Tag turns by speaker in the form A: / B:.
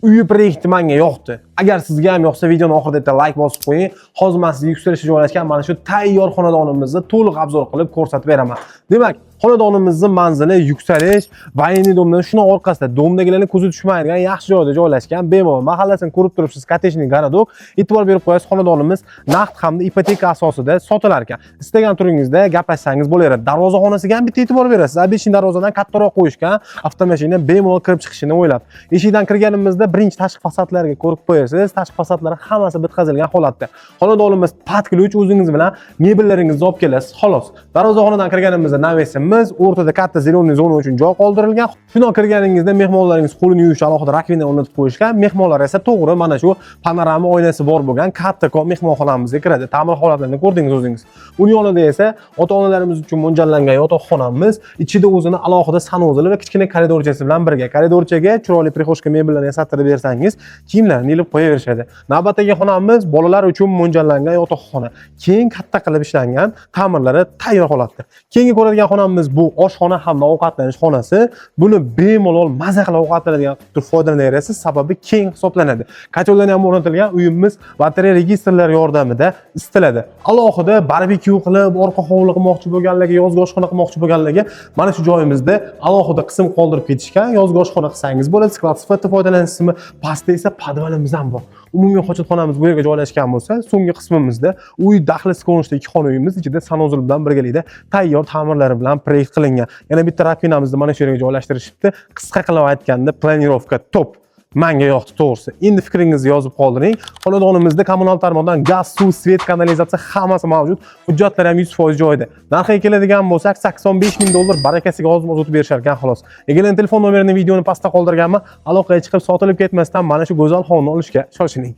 A: Uyi proyekti menga yoqdi. Agar sizga ham yoqsa, videoni oxirida bitta layk bosib qo'ying. Hozir men sizga Yuksalishda joylashgan mana shu tayyor xonadonimizni to'liq обзор qilib ko'rsatib beraman. Demak, xonadonimizni manzili Yuksalish, военный дом dan shuni orqasida, дом dagilarni ko'zi tushmaydigan yaxshi joyda joylashgan. Bemalol mahallasini ko'rib turibsiz, коттеджный городок. E'tibor berib qo'yasiz, xonadonimiz naqd hamda ipoteka asosida sotilar ekan. Istagan turingizda gaplashsangiz bo'laveradi. Darvozaxonasiga ham bitta e'tibor berasiz. Обычный darvozadan kattaroq qo'yishgan, avtomashina bemalol kirib chiqishini o'ylab. Eshikdan kirganimizda birinchi tashqi fasadlarga ko'rib qo'yasiz. Tashqi fasadlari hammasi bitkazilgan holatda. Xonadonimiz под ключ, o'zingiz bilan mebellaringizni olib kelasiz, xolos. Darvozaxonadan kirganimizda навес imiz, o'rtada katta зеленый zona uchun joy qoldirilgan. Shundoq kirganingizda mehmonlaringiz qo'lini yuvish alohida раковина o'rnatib qo'yishgan. Mehmonlar esa to'g'ri mana shu panorama oynasi bor bo'lgan kattakon mehmonxonamizga kiradi. Ta'mir holatlarini ko'rdingiz o'zingiz. Uni yonida esa ota-onalarimiz uchun mo'ljallangan yotoqxonamiz, ichida o'zini alohida санузел i va kichkina koridorchasi bilan birga. Koridorchaga chiroyli прихожка mebellarni yasattirib bersangiz, kiyimlarni ilib qo'yaverishadi. Navbatdagi xonamiz bolalar uchun mo'ljallangan yotoqxona. Keng, katta qilib ishlangan, ta'mirlari tayyor holatda. Keyingi ko'radigan xonamiz bu oshxona hamda ovqatlanish xonasi. Buni bemalol maza qilib ovqatlanadigan qilib turib foydalanaverasiz, sababi keng hisoblanadi. Котёл lar ham o'rnatilgan, uyimiz batareya registrlar yordamida isitiladi. Alohida barbekyu qilib, orqa hovli qilmoqchi bo'lganlarga, yozgi oshxona qilmoqchi bo'lganlarga mana shu joyimizda alohida qism qoldirib ketishgan. Yozgi oshxona qilsangiz bo'ladi, склад sifatida foydalansizmi. Pastda esa подвал imiz ham bor. Umumiy hojatxonamiz bu yerga joylashgan bo'lsa, so'nggi qismimizda uy dahliz ko'rinishida ikki xona uyimiz ichida санузел bilan birgalikda tayyor ta'mirlari bilan proyekt qilingan. Yana bitta раковина mizni mana shu yerga joylashtirishibdi. Qisqa qilib aytganda, планировка топ. Manga yoqdi to'g'risi. Endi fikringizni yozib qoldiring. Xonadonimizda kommunal tarmoqdan gaz, suv, свет, kanalizatsiya hammasi mavjud. Hujjatlar ham 100% joyida. Narxiga keladigan bo'lsak, 85 ming dollar barakasiga ozma-oz o'tib berishar ekan, xolos. Egalarning telefon nomerini videoni pastda qoldirganman. Aloqaga chiqib, sotilib ketmasdan mana shu go'zal xonani olishga shoshiling.